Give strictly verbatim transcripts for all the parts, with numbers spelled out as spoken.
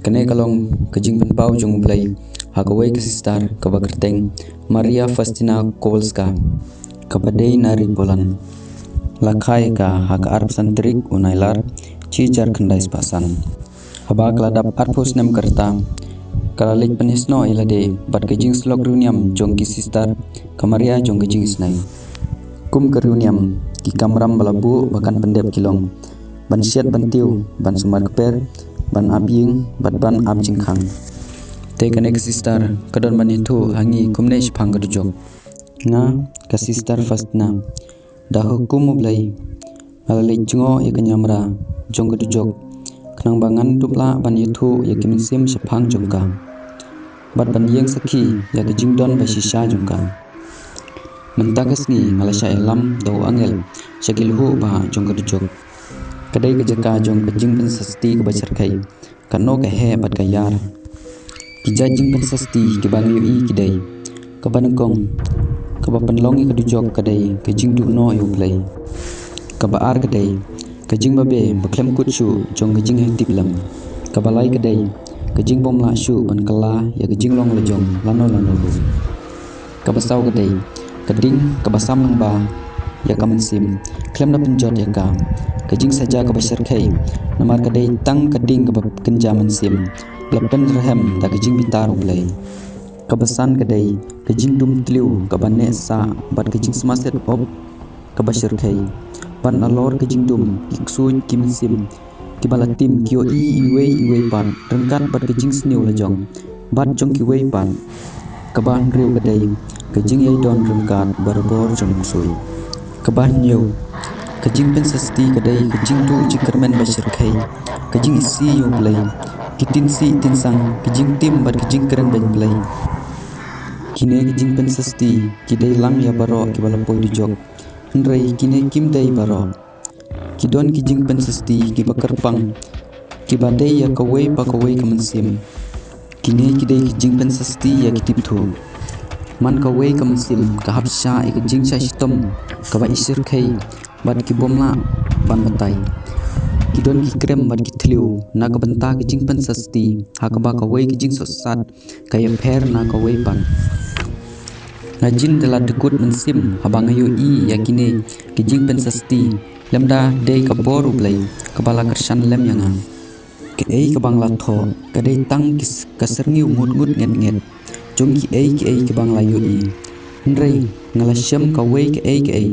Kane ka long ka jingpynpaw jong U Blei ha kawei ka sister kaba kyrteng Maria Faustina Kowalska, kaba dei na ri Poland. La kha ïa ka ha ka arphew san tarik u Nailar, shi hajar khyndai spah san. Haba ka la dap arphew snem ka rta, ka la leit pynïasnoh ïa lade bad ka jingsyllok riewniam jong ki sister ka Maria jong ka jingisynei. Kum ka riewniam, ki kamram ba la buh ba kan pyndep ki long ban shet ban tiew, ban sumar kper, ban ap ïing bad ban ap jingkhang. Te kane ka sister ka don ban ïathuh ha ngi kumne shaphang ka dujok. Nga, ka sister Faustina, da ka hukum U Blei, nga la leit jngoh ïa ka niamra jong ka dujok, khnang ba ngan dup lah ban ïathuh ïa ki mynsiem shaphang jong ka bad ban ïeng sakhi ïa ka jingdon ba shisha jong ka. Mynta ka sngi nga la shah ïalam da u angel sha ki lhuh bah jong ka dujok. Ka dei ka jaka jong ka jingpynsasti kaba shyrkhei, katno ka heh bad ka ïar. Ki jait jingpynsasti kiba nga ïohi ki dei: kaba nyngkong, kaba pynlong ïa ka dujok ka dei ka jingduh noh ïa U Blei. Kaba ar ka dei ka jingbabe ba khlem kut shuh jong ka jingïatiplem. Kaba lai ka dei ka jingbymlah shuh ban kylla ïa ka jinglong lajong lano lano ruh. Kaba saw ka dei ka ding kaba sam lyngba ïa ka mynsiem, khlem da pynjot ïa ka, ka jingsaja kaba shyrkhei, namar ka dei tang ka ding kaba kynja mynsiem ba la pynrhem da ka jingbitar U Blei. Kaba san ka dei ka jingdum thliew kaba neh sah bad ka jingsma set op kaba shyrkhei, bad nalor ka jingdum, ki ksuid, ki mynsiem kiba la tim ki ïohi iwei iwei pat ryngkat bad ka jingsniew lajong bad jong kiwei pat. Kaba hynriew ka dei ka jingïaidon ryngkat barabor jong u ksuid. Kaba hynñiew, ka jingpynsasti ka dei ka jingduh jingkyrmen ba shyrkhei, ka jingisih ïa U Blei, ki tynsih tynsang, ka jingtim bad ka jingkren beiñ Blei. Kine ki jingpynsasti ki dei lang ïa baroh kiba la poi dujok. Hynrei kine kim dei baroh. Ki don ki jingpynsasti kiba kyrpang, kiba dei ïa kawei pa kawei ka mynsiem. Kine ki dei ki jingpynsasti ïa ki tipthuh. Man kawei ka mynsiem ka hap shah ïa ka jingshah shitom kaba i shyrkhei bad ki bym lah ban batai. Ki don ki krem bad ki thliew na ka bynta ka jingpynsasti, ha kaba kawei ka jingsohsat ka ïapher na kawei pat. Nga jin da la dkut mynsiem haba nga ïohi ïa kine ki jingpynsasti, lymda dei ka bor U Blei kaba la kyrshan lem ïa nga. Kaei kaba nga la thoh ka dei tang ki s-, ka syrngiew ngut ngut nget nget jong kiei kiei kiba nga la ïohi. Hynrei nga la shem kawei kaei kaei,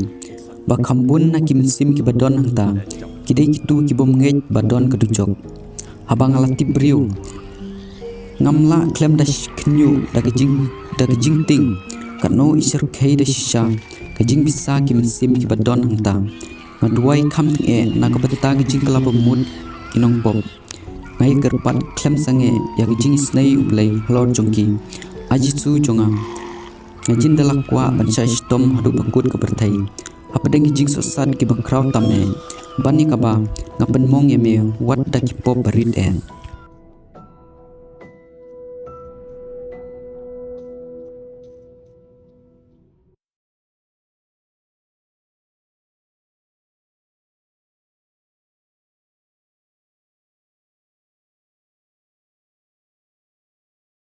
ba kham bun na ki mynsiem kiba don hangta ki dei kito ki bym ngeit ba don ka dujok. Haba nga la tip briew, ngam lah khlem da sh-, khynñiuh da ka jing, da ka jingtieng, katno i shyrkhei da shisha ka jingbisa ki mynsiem kiba don hangta. Nga duwai kham tyngeh na ka bynta ka jingkylla bamut ki nongpop. Nga ïakyrpad khlem sangeh ïa ka jingisynei U Blei halor jong ki. A Jisu jong nga, nga jin da la kwah ban shah shitom haduh ba kut ka pyrthei hapdeng ki jingsohsat kiba khraw tam eh, ban ïa kaba nga pynmong ïa me wat da ki pop barit eh.